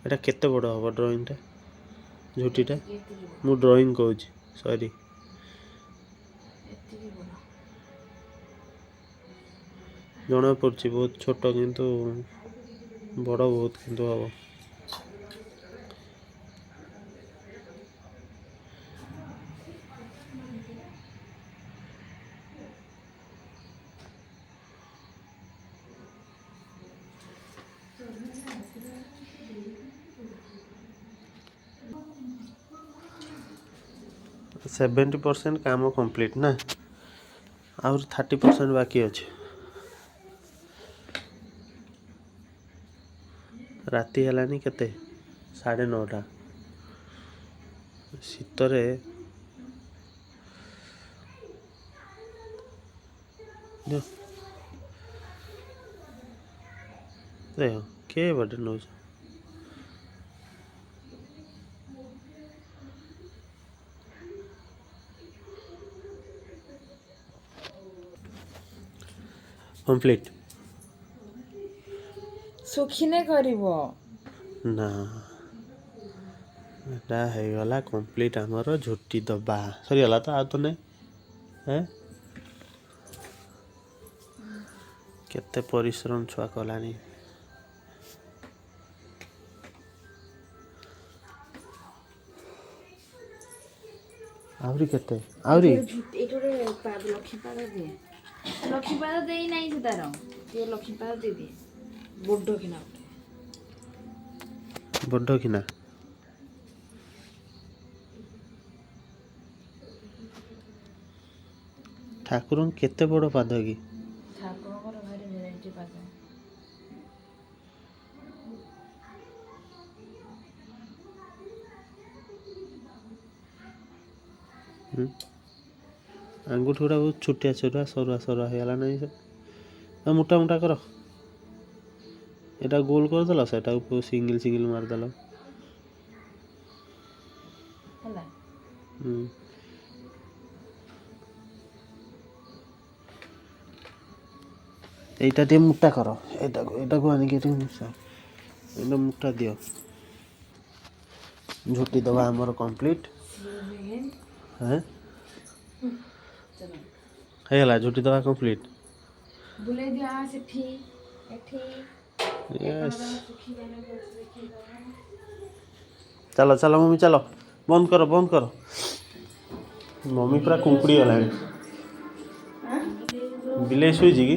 ଏଇଟା କେତେ ବଡ଼ ହେବ ଡ୍ରଇଂଟା, ଝୋଟିଟା? ମୁଁ ଡ୍ରଇଂ କହୁଛି, ସରି। ଏତିକି ବଡ଼। ଜଣା ପଡ଼ୁଛି ବହୁତ ଛୋଟ, କିନ୍ତୁ ବଡ଼ ବହୁତ କିନ୍ତୁ ହେବ। 70% କାମ କମ୍ପ୍ଲିଟ୍ ନା? ଆହୁରି 30% ବାକି ଅଛି। ରାତି ହେଲାଣି କେତେ? 9:30। ଶୀତରେ ଦିଅ। ଦେଖ, କିଏ ବାଟେ ନେଉଛ? କମ୍ପ୍ଲିଟ୍। ଶୁଖିନେ କରିବ। ନା, ଏଟା ହେଇଗଲା କମ୍ପ୍ଲିଟ୍। ଆମର ଝୋଟି ଦବା ସରିଗଲା ତ, ଆଉ ତ ନାଇଁ। ହେଁ, କେତେ ପରିଶ୍ରମ ଛୁଆ କଲାଣି। ଆହୁରି କେତେ, ଆହୁରି? ଏଇଠି ଗୋଟେ ଲକ୍ଷ୍ମୀପାଦ ଦିଏ। ଲକ୍ଷ୍ମୀପାଦ ଦେଇନାହିଁ ସେ ତାର। ଟିକେ ଲକ୍ଷ୍ମୀପାଦ ଦେଇଦିଏ ବଡ କିନା ଗୋଟେ। ବଡ କିନା। ଠାକୁରଙ୍କ କେତେ ବଡ଼ ପାଦ କି? ଠାକୁରଙ୍କର ଭାରି ଭେରାଇଟି ପାଦ। ହୁଁ? ଆଙ୍ଗୁଠି ଗୁଡ଼ା ବହୁତ ଛୋଟିଆ ଛୋଟିଆ, ସରୁଆ ସରୁଆ ହେଇଗଲା। ନାହିଁ ସେ, ଆଉ ମୋଟା ମୋଟା କର। ଏଇଟା ଗୋଲ କରିଦେଲ, ସେଟାକୁ ସିଙ୍ଗିଲ୍ ସିଙ୍ଗିଲ୍ ମାରିଦେଲ। ହେଲା। ହୁଁ, ଏଇଟା ଟିକେ ମୋଟା କର। ଏଇଟାକୁ ଆଣିକି ଟିକେ ମିଶା, ଏଇଟା ମୋଟା ଦିଅ। ଝୋଟି ଦେବା ଆମର କମ୍ପ୍ଲିଟ୍। ହେଁ, ହେଇଗଲା, ଝୋଟି ଦେବା କମ୍ପ୍ଲିଟ୍। ବୁଲେଇ ଦିଅ ସେଠି, ଏଠି। ୟେସ୍। ଶୁଖିଗଲେ ଦେଖେଇଦବା। ଚାଲ ଚାଲ ମମି, ଚାଲ। ବନ୍ଦ କର, ବନ୍ଦ କର। ମମି ପୁରା କୁଙ୍କୁଡ଼ି ଗଲାଣି। ବିଲେଇ ଶୋଇଛି କି?